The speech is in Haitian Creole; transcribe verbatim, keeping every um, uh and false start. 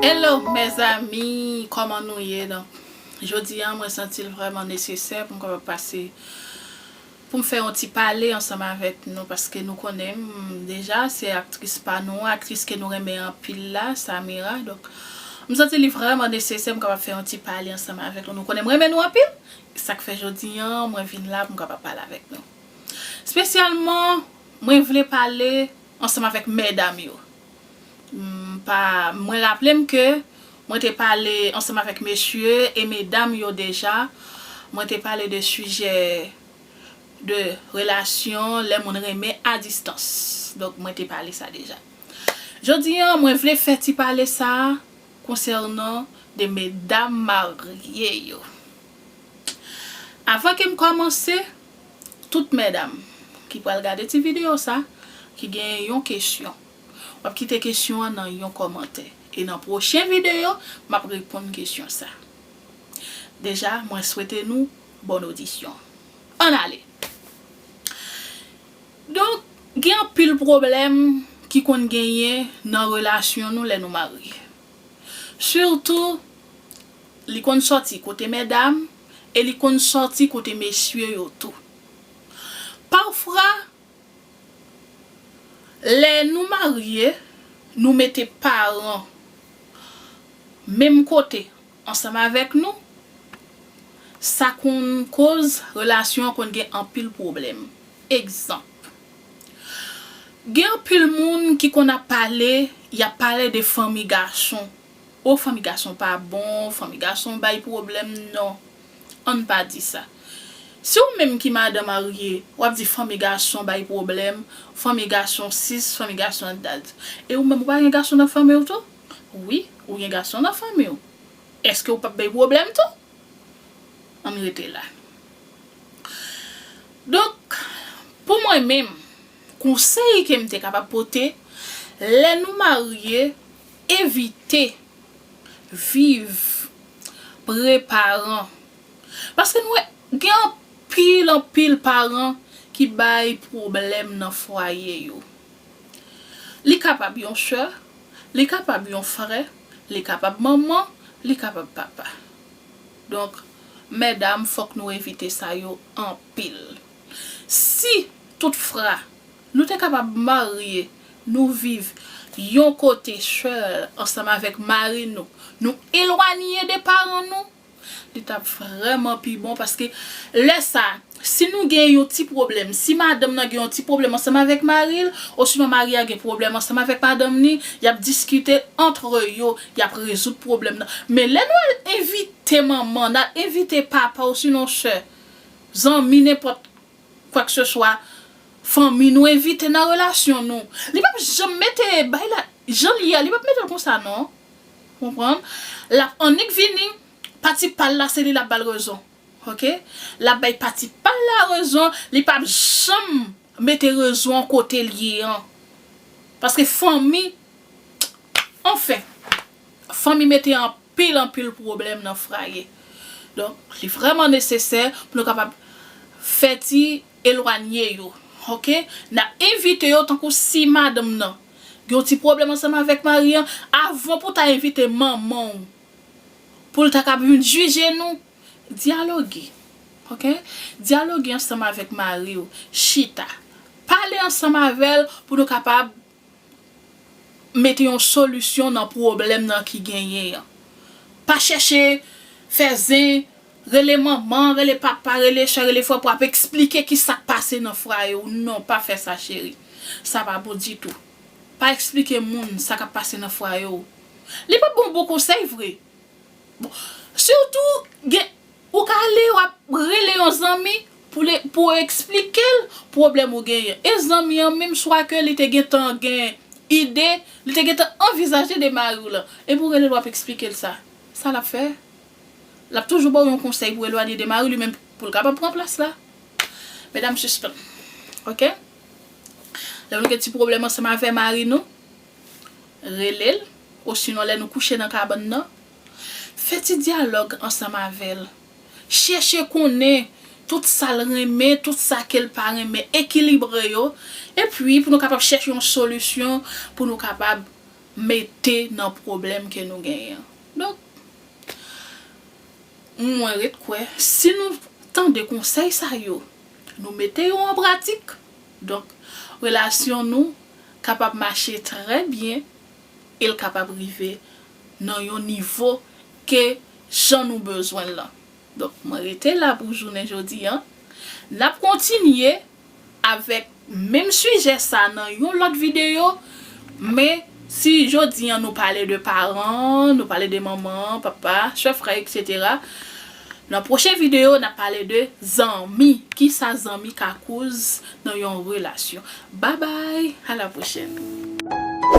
Hello, mezanmi, kòman nou ye? Donk, jodi a, mwen santi l vrèman nesesè pou m kapab pase, pou m fè yon ti pale ansanm avèk nou, paske nou konnen m deja, se aktris pa nou, aktris ke nou renmen anpil la, Samira. Donk, m santi li vrèman nesesè m kapab fè yon ti pale ansanm avèk nou. Nou konnen m renmen nou anpil, sa k fè jodi a, mwen vin la pou m kapab pale avèk nou. Espesyalman, mwen vle pale ansanm avèk medam yo. M pa, mwen raple m ke mwen te pale ansanm avèk mesye e medam yo deja. Mwen te pale de sijè de relasyon lè moun renmen a distans. Donk, mwen te pale sa deja. Jodi a, mwen vle fè ti pale sa a konsènan de medam marye yo. Avan ke m kòmanse, tout medam ki pral gade ti videyo sa, ki gen yon kesyon, w ap kite kesyon an nan yon kòmantè. E nan pwochen videyo, m ap reponn kesyon sa. Deja, mwen swete nou bòn odisyon. Ann ale! Donk, gen anpil pwoblèm ki konn genyen nan relasyon nou lè nou marye. Sitou, li konn sòti kote medam e li konn sòti kote mesye yo tou. Pafwa, lè nou marye, nou mete paran menm kote ansanm avèk nou, sa konn koz relasyon an konn gen anpil pwoblèm. Egzanp, gen anpil moun ki konn ap pale, y ap pale de fanmi gason. O, fanmi gason pa bon, fanmi gason bay pwoblèm, non. Ann pa di sa. Si ou menm ki madan marye, w ap di fanmi gason bay pwoblèm, fanmi gason sis, fanmi gason dat. E ou menm, ou pa gen gason nan fanmi w tou? Wi, ou gen gason nan fanmi w. Èske ou p ap bay pwoblèm tou? Ann rete la. Donk, pou mwen menm, konsèy ke m te kapab pote, lè nou marye, evite viv pre paran. Paske nou wè, gen anpil, anpil paran ki bay pwoblèm nan fwaye yo. Li kapab yon sè, li kapab yon frè, li kapab manman, li kapab papa. Donk, medam, fòk nou evite sa yo anpil. Si toutfwa nou te kapab marye, nou viv yon kote sèl ansanm avèk mari nou, nou elwanye de paran nou, li t ap vrèman pi bon, paske lè sa, si nou gen yon ti pwoblèm, si madanm nan gen yon ti pwoblèm ansanm avèk mari l, osinon mari a gen pwoblèm ansanm avèk madanm ni, y ap diskite antre yo, y ap rezoud pwoblèm nan. Men lè nou al envite manman, n al envite papa osinon sè, zanmi, nenpòt kwakseswa, fanmi nou envite nan relasyon nou, li p ap janm mete bay la jan l ye a, li p ap mete l konsa non. Konprann? L ap annik vini, pati pa l la, se li l ap ba l rezon. Oke? L ap bay pati pa l la rezon, li p ap janm mete rezon an kote l ye an. Paske fanmi, anfen, fanmi mete anpil, anpil pwoblèm nan fwaye. Donk, li vrèman nesesè pou nou kapab fè ti elwanye yo. Oke? N ap envite yo tankou si madanm nan gen yon ti pwoblèm ansanm avèk mari an, avan pou w ta envite manman w, pou l ta kab vin jije nou, dyaloge. Oke? Dyaloge ansanm avèk mari w, chita. Pale ansanm avè l pou nou kapab mete yon solisyon nan pwoblèm nan ki genyen an. Pa chèche fè zen, rele manman, rele papa, rele sè, rele frè pou ap eksplike ki sa k pase nan fwaye w. Non, pa fè sa, cheri. Sa pa bon ditou. Pa eksplike moun sa k ap pase nan fwaye w. Li p ap ba w bon konsèy vre. Bon, sitou, gen, ou ka ale, w ap rele yon zanmi pou li, pou eksplike l pwoblèm ou genyen. E zanmi an menm, swa ke li te gentan gen ide, li te gentan anvizaje de mari w lan. Epi w rele l, w ap eksplike l sa. Sa l ap fè? L ap toujou ba w yon konsèy pou w elwanye de mari w, li menm pou l kapab pran plas la. Medam, sispann. Oke? Lè nou gen ti pwoblèm ansanm avè mari nou, rele l, osinon lè nou kouche nan kabann nan, fè ti dyalòg ansanm avè l. Chèche konnen tout sa l renmen, tout sa ke l pa renmen, ekilibre yo, epi pou nou kapab chèche yon solisyon pou nou kapab mete nan pwoblèm ke nou genyen an. Donk, mwen ret kwè, si nou tande konsèy sa yo, nou mete yo an pratik, donk, relasyon nou kapab mache trè byen e l kapab rive nan yon nivo ke jan nou bezwen l lan. Donk, mwen rete la pou jounen jodi an. N ap kontinye avèk menm sijè sa nan yon lòt videyo, men si jodi an nou pale de paran, nou pale de manman, papa, sè, frè, etsetera, nan pwochen videyo, n ap pale de zanmi. Kisa zanmi ka koz nan yon relasyon? Babay, a la pwochèn.